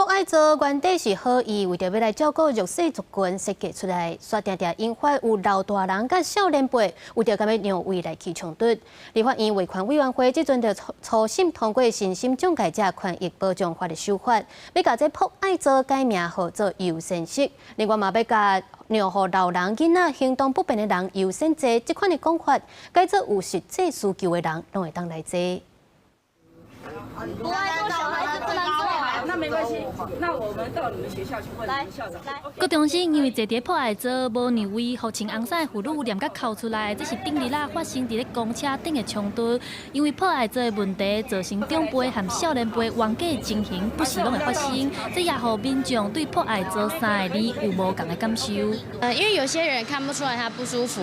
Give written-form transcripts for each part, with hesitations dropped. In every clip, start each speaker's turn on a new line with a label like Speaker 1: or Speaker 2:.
Speaker 1: 愛座原底是好意，為著欲來照顧弱勢族群設計出來，煞定定引發有老大人佮少年輩為著共欲讓位來起衝突。立法院維權委員會這陣就初審通過身心障礙者權益保障法的修法，欲共這博愛座改名號做優先席。另外嘛，欲共讓予老人、囡仔、行動不便的人優先坐，這款的講法，改做有實際需求的人攏會當來坐。
Speaker 2: 博愛座小孩子不能坐，
Speaker 3: 那沒關係，那我們到你們學校去問你們校長。
Speaker 4: 高中生因為坐佇博愛座無讓位，予穿紅衫的婦女念甲哭出來。這是頂日仔發生佇咧公車頂的衝突。因為博愛座的問題，造成長輩和少年輩冤家的情形不時攏會發生。這也予民眾對博愛座三個字有無仝的感受。
Speaker 5: 因為有些人看不出來他不舒服，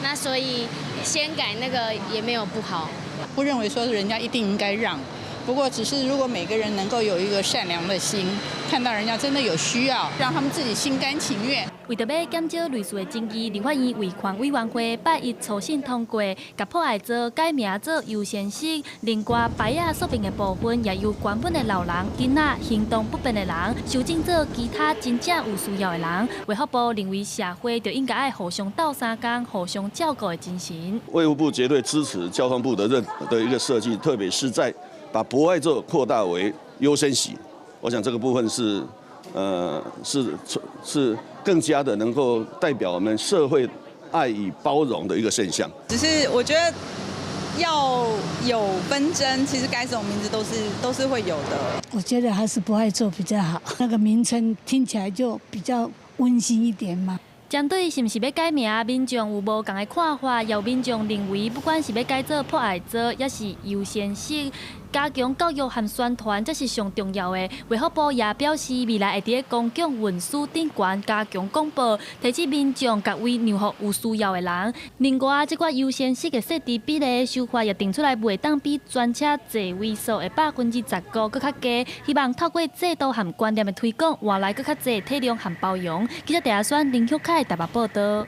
Speaker 5: 那所以先改那個也沒有不好。
Speaker 6: 不認為說人家一定應該讓。不過，只是如果每個人能夠有一個善良的心，看到人家真的有需要，讓他們自己心甘情願。
Speaker 4: 為著欲減少類似的爭議，立法院維權委員會拜一初審通過，共博愛座改名做優先席。另外，牌仔說明的部分也由原本的老人、囡仔、行動不便的人，修正做其他真正有需要的人。衛福部認為，社會就應該愛互相鬥相共、互相照顧的精神。
Speaker 7: 衛福部絕對支持交通部的認的一個設計，特別是在把博愛座擴大為優先席，我想這個部分是更加的能夠代表我們社會愛與包容的一個現象。
Speaker 8: 只是我覺得要有紛爭，其實改什麼名字都是會有的。
Speaker 9: 我覺得還是博愛座比較好，那個名稱聽起來就比較溫馨一點嘛。
Speaker 4: 針對是毋是欲改名，民眾有無仝的看法，也有民眾認為，不管是欲改做博愛座，抑是優先席，加強教育和宣傳，才是上重要的。衛福部也表示，未來會佇公共運輸頂懸加強廣播，提醒民眾共位讓予有需要的人。另外，這寡優先席的設置比例修法也定出來，袂當比全車座位數的15%閣較低。希望透過制度和觀念的推廣，換來閣較濟體諒和包容。記者鄭阿選、林旭凱台北報導。